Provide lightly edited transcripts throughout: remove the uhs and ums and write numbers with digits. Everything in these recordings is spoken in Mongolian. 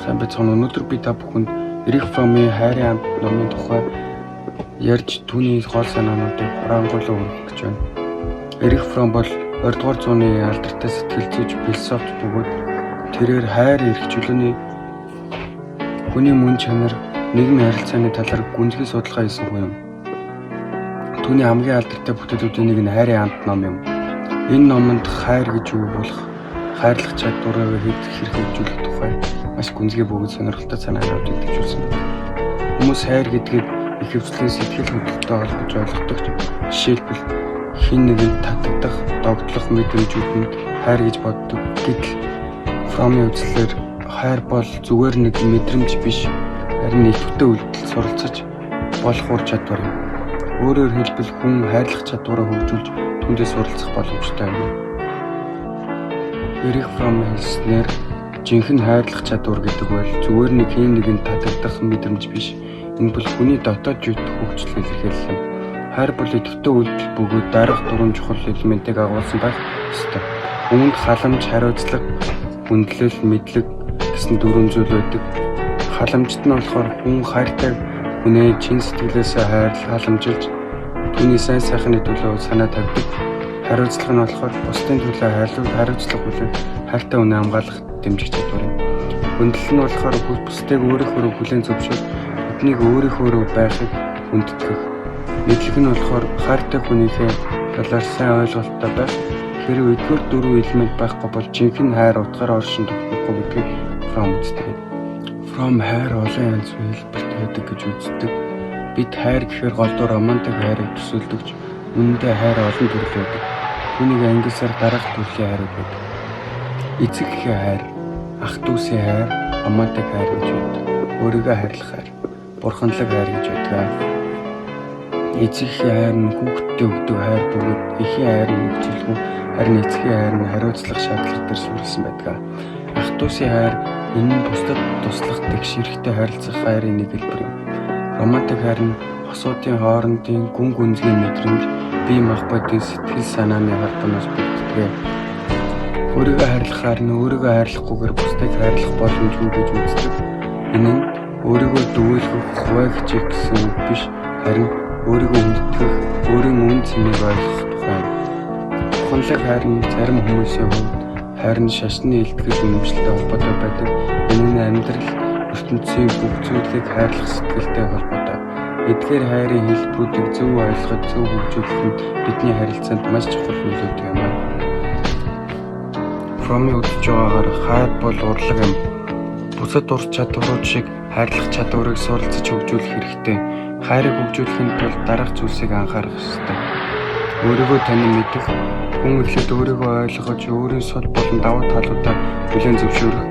Сайн байцгаана уу. Өнөөдөр би та бүхэнд Эрих Фромын "Хайрын амт" номын тухай ярьж түүний гол санаануудыг хураангуйлан хүргэх гэж байна. Эрих Фром бол 20 дугаар зууны алдартай сэтгэл зүйч, философч бөгөөд тэрээр хайр, эрх чөлөөний, хүний мөн чанар, нийгмийн харилцааны талаар гүнзгий судалгаа хийсэн хүн юм. Түүний хамгийн алдартай бүтээлүүдийн нэг нь "Хайрын амт" ном юм. Энэ номонд хайр гэж юу болох, хайрлах чадвараа хэрхэн хөгжүүлэх тухай маш гүнзгий бөгөөд сонирхолтой санаануудыг төвжүүлсэн байдаг. Хүмүүс хайр гэдгийг ихэвчлэн сэтгэл хөдлөлтөй холбож ойлгодог ч жишээлбэл хэн нэгэнд татагдах, догдлох мэдрэмжүүд нь хайр гэж боддог. Гэтэл Фромын үзлээр хайр бол зүгээр нэг мэдрэмж биш, харин идэвхтэй үйлдэл суралцаж болох ур чадвар юм. Өөрөөр хэлбэл хүн хайрлах чадвараа хөгжүүлж түүндээ суралцах боломжтой юм. Эрих Фром хэлснээр жинхэнэ хайрлах чадвар гэдэг бол зүгээр нэг хэн нэгэнд татагдах мэдрэмж биш. Энэ бол хүний дотоод жүйт хөгжил илэрхийлэл юм. Хайр бол идэвхтэй үйлдэл бөгөөд дараах дөрвөн чухал элементийг агуулсан байх ёстой. Үүнд халамж, хариуцлага, хүндлэл, мэдлэг гэсэн дөрвөн зүйл байдаг. Халамжит нь болохоор хүн хайртай хүнээ чин сэтгэлээсээ хайрлах, халамжилж түүний сайн сайхны төлөө санаа тавьдаг. Хариуцлага нь болохоор бусдын төлөө хариуцлага хүлээх, хайртай хүнээ хамгаалах, дэмжих чадвар юм. Хүндлэл нь болохоор бусдыг өөрийнхөө хүлээн зөвшөөрч тэднийг өөрийнхөө байхыг хүндэтгэх. Мэдлэг нь болохоор хайртай хүнийхээ талаар сайн ойлголттой байх. Хэрэв эдгээр дөрвөн элемент байхгүй бол жинхэнэ хайр утгаараа оршин тогтнохгүй гэдгийг Фром үздэг. Фром хайр олон янз хэлбэрт байдаг гэж үздэг. Бид хайр гэхээр голдуу романтик хайрыг төсөөлдөг ч үнэндээ хайр олон төрөл байдаг. Түүнийг ангилсаар дараах төрлийн хайрууд байдаг. Эцэг эхийн хайр, ах дүүсийн хайр, романтик хайр гэж байдаг. Өөрийгөө хайрлах хайр, бурханлаг хайр гэж байдаг. Эцэг эхийн хайр нь хүүхэдтэй өгдөг хайр бөгөөд эхийн хайр нь хөгжилгүй, харин эцгийн хайр нь хариуцлага шаардлага дээр суурилсан байдаг. Ах дүүсийн хайр энэ нь бусдад туслах, тэгш эрхтэй харилцах хайрын нэг хэлбэр юм. Романтик хайр нь хосуудын хоорондын гүн гүнзгий мэдрэмж, бие махбодын сэтгэл санааны холбооноос бүрддэг. Өөрийгөө хайрлах хайр нь өөрийгөө хайрлахгүйгээр бусдыг хайрлах боломжгүй гэж үздэг. Энэ нь өөрийгөө дүгийлгэх, хувиа хичээх гэсэн үг биш, харин өөрийгөө хүндэтгэх, өөрийн үнэ цэнийг ойлгох тухай юм. Бурханлаг хайр нь зарим хүмүүсийн хувьд хайр нь шашны илтгэл үнэмшилтэй холбоотой байдаг. Энэ нь амьдрал, ертөнцийн бүх зүйлийг хайрлах сэтгэлтэй холбоотой. Эдгээр хайрын хэлбэрүүдийг зөв ойлгож, зөв хөгжүүлэх нь бидний харилцаанд маш чухал нөлөөтэй юм аа. Фромын үзэж байгаагаар хайр бол урлаг юм. Бусад ур чадварууд шиг хайрлах чадварыг суралцаж хөгжүүлэх хэрэгтэй. Хайрыг хөгжүүлэхийн тулд дараах зүйлсийг анхаарах ёстой. Өөрийгөө танин мэдэх, хүн эхлээд өөрийгөө ойлгож, өөрийн сул болон давуу талуудаа хүлээн зөвшөөрөх.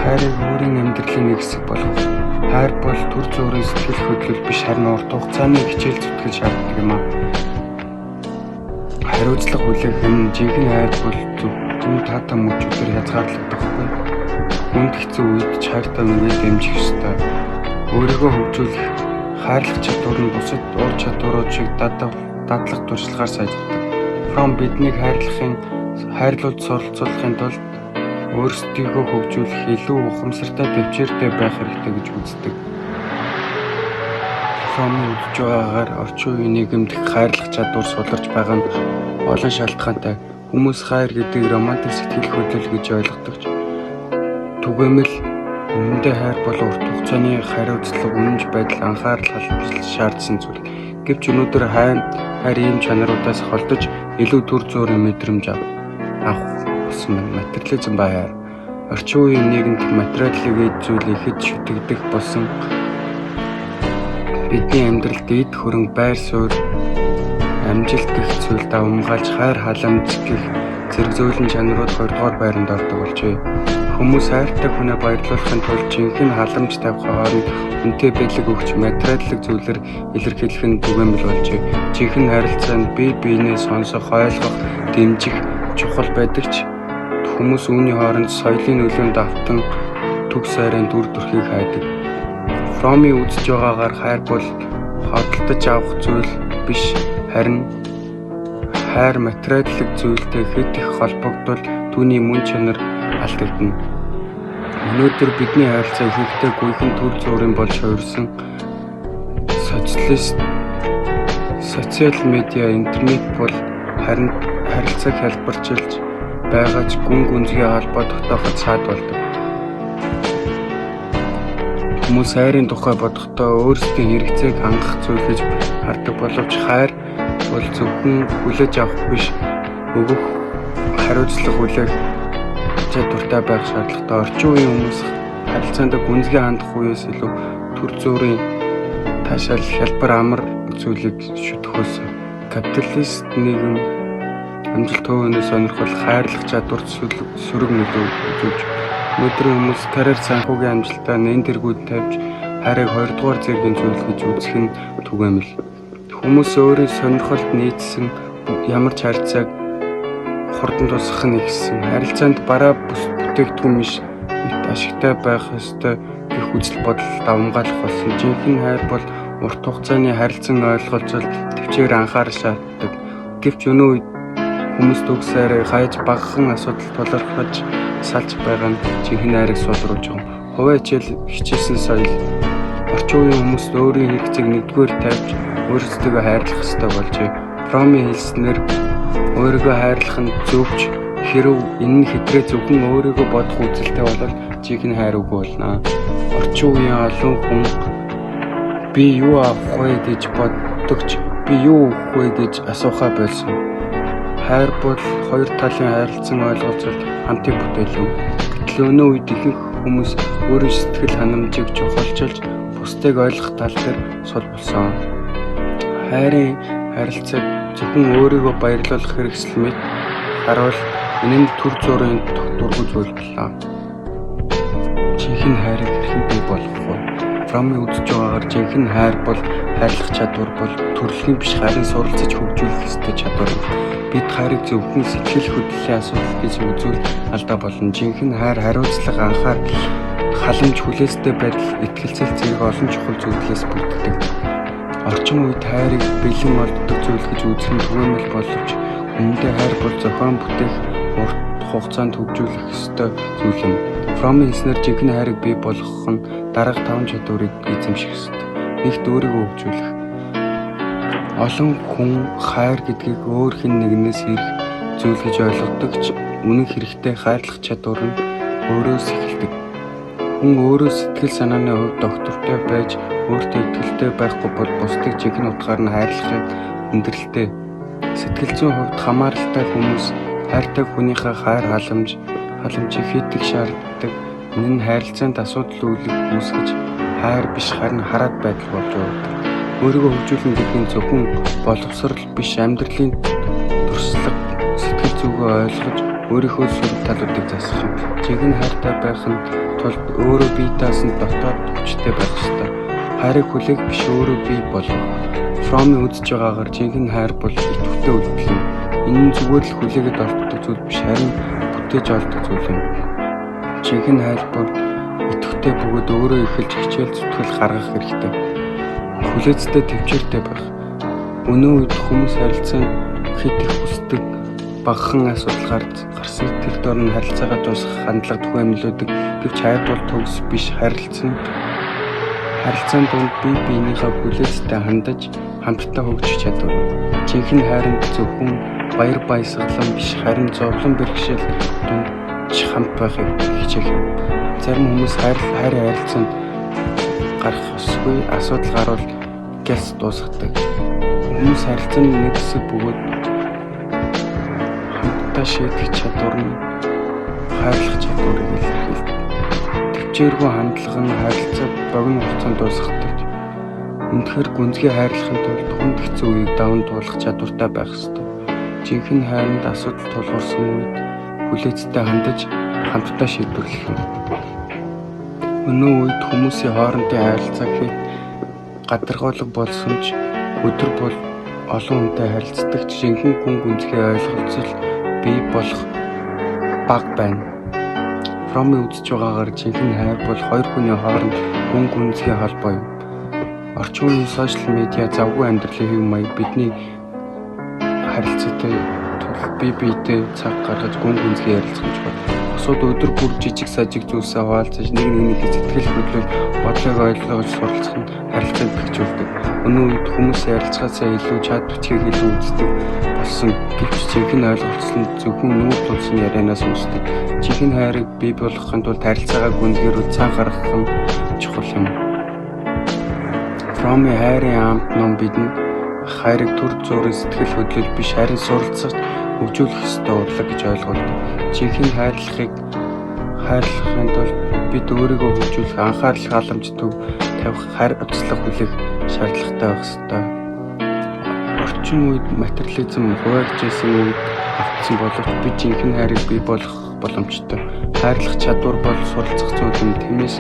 Хайрыг өөрийн амьдралын нэг хэсэг болгох. Хайр бол түр зуурын сэтгэл хөдлөл биш, харин урт хугацааны хичээл зүтгэл шаарддаг юм аа. Хариуцлага хүлээх нь жинхэнэ хайр бол зөвхөн таатай мөчүүдээр хязгаарлагдахгүй. Хүнд хэцүү үед ч хайртай хүнээ дэмжих ёстой. Өөрийгөө хөгжүүлэх, хайрлах чадвар нь бусад ур чадварууд шиг дадлах туршлагаар сайжирдаг. Фром биднийг хайрлуулж суралцуулахын тулд өөрсдийгөө хөгжүүлэх, илүү ухамсартай, тэвчээртэй байх хэрэгтэй гэж үздэг. Фромын үзэж байгаагаар орчин үеийн нийгэмд хайрлах чадвар суларч байгаа нь олон шалтгаантай. Хүмүүс хайр гэдгийг романтик сэтгэл хөдлөл гэж ойлгодог ч түгээмэл үнэндээ хайр бол урт хугацааны хариуцлага, үнэнч байдал, анхаарал хандуулах шаардсан зүйл. Гэвч өнөөдөр хайр ийм чанаруудаас холдож илүү түр зуурын мэдрэмж авах болсон байна. Материализм ба хайр. Орчин үеийн нийгэмд материалын эд зүйл ихэд шүтэгдэх болсон. Бидний амьдралд эд хөрөнгө, байр суурь, амжилт гэх зүйл давамгайлж хайр, халамж гэх зэрэг зөөлөн чанарууд хоёрдугаар байранд ордог болжээ. Хүмүүс хайртай хүнээ баярлуулахын тулд жинхэнэ халамж тавих хооронд үнэтэй бэлэг өгч материалын зүйлээр илэрхийлэх нь түгээмэл болжээ. Жинхэнэ харилцаанд бие биенээ сонсох, ойлгох, дэмжих чухал байдаг ч хүмүүс үүний хооронд соёлын нөлөөнд автан төгс ойрын дүр төрхийг хайдаг. Фромын үзэж байгаагаар хайр бол худалдаж авах зүйл биш, харин хайр материалын зүйлтэй хэт их холбогдвол түүний мөн чанар алдагдана. Өнөөдөр бидний харилцаа ихэнхдээ гүнхэн төр зуурын болж хувирсан социалист социал медиа, интернет бол харин харилцааг хялбарчилж байгаа ч гүн гүнзгий холбоо тогтооход саад болдог. Хүмүүс хайрын тухай бодохдоо өөрсдийн хэрэгцээг хангах зүйл гэж хардаг боловч хайр бол зөвхөн хүлээж авах биш, өгөх хариуцлага хүлээх чадвартай байх шаардлагатай. Орчин үеийн хүмүүс харилцаанд гүнзгий хандах үеэс илүү төр зуурын таашаал, хялбар амар зүйлийг шүтэх болсон. Капиталист нийгэм амжилт, хувь хүний сонирхол, хайрлах чадварт сөрөг нөлөө үзүүлж, өнөөдрийн хүмүүс карьер, санхүүгийн амжилтаа нэн тэргүүд тавьж хайрыг хоёрдугаар зэргийн зүйл гэж үзэх нь түгээмэл. Хүмүүс өөрийн сонирхолд нийцсэн ямар ч харилцааг хурдан дуусгах нь ихсэн. Харилцаанд бараа бүтээгдэхүүн биш мэт ашигтай байх ёстой гэх үзэл бодол давамгайлах болсон. Жинхэнэ хайр бол урт хугацааны харилцан ойлголцол, тэвчээр анхаарал шаарддаг. Гэвч өнөө үед хүмүүс төгс хайрыг хайж багахан асуудал тулгархаж салж байгаа нь жинхэнэ хайрыг сулруулж байгаа. Хувиа хичээл хичээсэн соёл орчин үеийн хүмүүст өөрийн хэрэгцээг нэгдүгээр тавьж өөрсдийгөө хайрлах ёстой болжээ. Фромын хэлснээр өөрийгөө хайрлах нь зөв ч хэрэв энэ нь хэтрээ зөвхөн өөрийгөө бодох үзэлтэй бол жинхэнэ хайр үгүй болно. Орчин үеийн олон хүн би юу авах вэ гэж боддог ч би юу өгөх вэ гэж асуухаа больсон. Хайр бол хоёр талын харилцан ойлголцол, хамтын бүтээл юм. Гэтэл өнөө үед ихэнх хүмүүс өөрийн сэтгэл ханамжийг чухалчилж бусдыг ойлгох тал дээр сул болсон. Хайрын харилцааг зөвхөн өөрийгөө баярлуулах хэрэгсэл мэт харуул энэ нь төр зуурын тогтворгүй зүйл боллоо. Жинхэнэ хайрыг хэрхэн бий болгох вэ? Фромын үзэж байгаагаар жинхэнэ хайр бол хайрлах чадвар бол төрөлхийн биш, харин суралцаж хөгжүүлэх ёстой чадвар юм. Бид хайрыг зөвхөн сэтгэл хөдлөлийн асуудал гэж үзвэл алдаа болно. Жинхэнэ хайр хариуцлага, анхаарал, халамж, хүлээлттэй байдал, итгэлцэл зэрэг олон чухал зүйлээс бүрддэг. Орчин үед хайрыг бэлэн олддог зүйл гэж үзэх нь түгээмэл боловч үнэндээ хайр бол зохион бүтээх, урт хугацаанд хөгжүүлэх ёстой зүйл юм. Фромын хэлснээр жинхэнэ хайрыг бий болгох нь дараах таван чадварыг эзэмших ёстой. Нэгт, өөрийгөө хөгжүүлэх. Олон хүн хайр гэдгийг өөр хэн нэгнээс ирэх зүйл гэж ойлгодог ч үнэн хэрэгтээ хайрлах чадвар нь өөрөөс эхэлдэг. Хүн өөрөө сэтгэл санааны хувьд тогтвортой байж өөртөө итгэлтэй байхгүй бол бусдыг жинхэнэ утгаар нь хайрлахыг хүндрэлтэй. Сэтгэл зүйн хувьд хамааралтай хүмүүс хайртай хүнийхээ хайр халамжийг хэд их шаарддаг. Энэ нь харилцаанд асуудал үүсгэж хайр биш, харин хараат байдал болж явдаг. Өөрийгөө хөгжүүлнэ гэдэг нь зөвхөн боловсрол биш, амьдралын туршлага, сэтгэл зүгээ ойлгож өөрийнхөө сөрөг талуудыг засах юм. Жинхэнэ хайртай байх нь тулд өөрөө бие даасан дотоод хүчтэй байх ёстой. Хайрыг хүлээх биш, өөрөө бий болгох. Фромын үзэж байгаагаар жинхэнэ хайр бол идэвхтэй үйлдэл юм. Энэ нь зүгээр л хүлээгээд олддог зүйл биш, харин бүтээж олддог зүйл юм. Жинхэнэ хайр бол идэвхтэй бөгөөд өөрөө эхэлж хичээл зүтгэл гаргах хэрэгтэй. Хүлээцтэй, тэвчээртэй байх. Өнөө үед хүмүүс харилцаанд хэд их хүсдэг, багахан асуудал гарсан тэр дор нь харилцаагаа дуусгах хандлага түгээмлүүлдэг. Гэвч хайр бол төгс биш, харилцаан дунд бие биенийхээ хүлээцтэй хандаж хамтдаа хөгжих чадвар. Жинхэнэ хайранд зөвхөн баяр баясгалан биш, харин зовлон бэрхшээл дунд ч хамт байхыг хичээх юм. Зарим хүмүүс хайр харилцаанд гарах ёсгүй асуудал гарвал гялс дуусгадаг. Хүмүүс харилцааны нэг хэсэг бөгөөд хамтдаа шийдэх чадвар нь хайрлах чадварыг илэрхийлдэг. Тэвчээргүй хандлага нь харилцааг богино хугацаанд дуусгадаг. Үнэхээр гүнзгий хайрлахын тулд хүнд хэцүү үеийг даван туулах чадвартай байх ёстой. Жинхэнэ хайранд асуудал тулгарсан үед хүлээцтэй хандаж хамтдаа шийдвэрлэх юм. Өнөө үед хүмүүсийн хоорондын харилцаа хэд гадаргуулга болсон ч өдөр бол олон хүнтэй харилцдаг ч жинхэнэ гүн гүнзгий ойлголцол бий болох бага байна. Фромын үзэж байгаагаар жинхэнэ хайр бол хоёр хүний хооронд гүн гүнзгий холбоо юм. Орчин үеийн сошиал медиа, завгүй амьдралын хэв маяг бидний харилцаатай тул бие биедээ цаг гаргаж гүн гүнзгий ярилцах нь чухал. Бусад өдөр бүр жижиг сажиг зүйлсээ хуваалцаж, нэг нэгнийхээ сэтгэл хөдлөл, бодлыг ойлгож суралцах нь харилцааг бэхжүүлдэг. Өнөө үед хүмүүс ярилцахаасаа илүү чат бичгийг илүү үздэг болсон, гэвч жинхэнэ ойлголцол нь зөвхөн нүүр тулсан ярианаас үүсдэг. Жинхэнэ хайрыг бий болгохын тулд харилцаагаа гүнзгийрүүлж цан гаргах нь чухал юм. Фроммын "Хайрын амт" ном бидэнд хайрыг түр зуурын сэтгэл хөдлөл биш, харин суралцах, хөгжүүлэх ёстой урлаг гэж ойлгуулдаг. Жинхэнэ хайрлахын тулд бид өөрийгөө хөгжүүлэх, анхаарал халамж тавих, хариуцлага хүлээх шаардлагатай байх ёстой. Орчин үед материализм хуваагдсан үед автсан боловч бид жинхэнэ хайрыг бий болгох боломжтой. Хайрлах чадвар бол суралцах зүйл юм. Тиймээс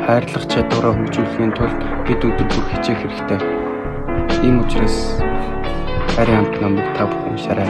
хайрлах чадвараа хөгжүүлэхийн тулд бид өдөр бүр хичээх хэрэгтэй. Ийм учраас "Хайрын амт" номыг та бүхэн уншаарай.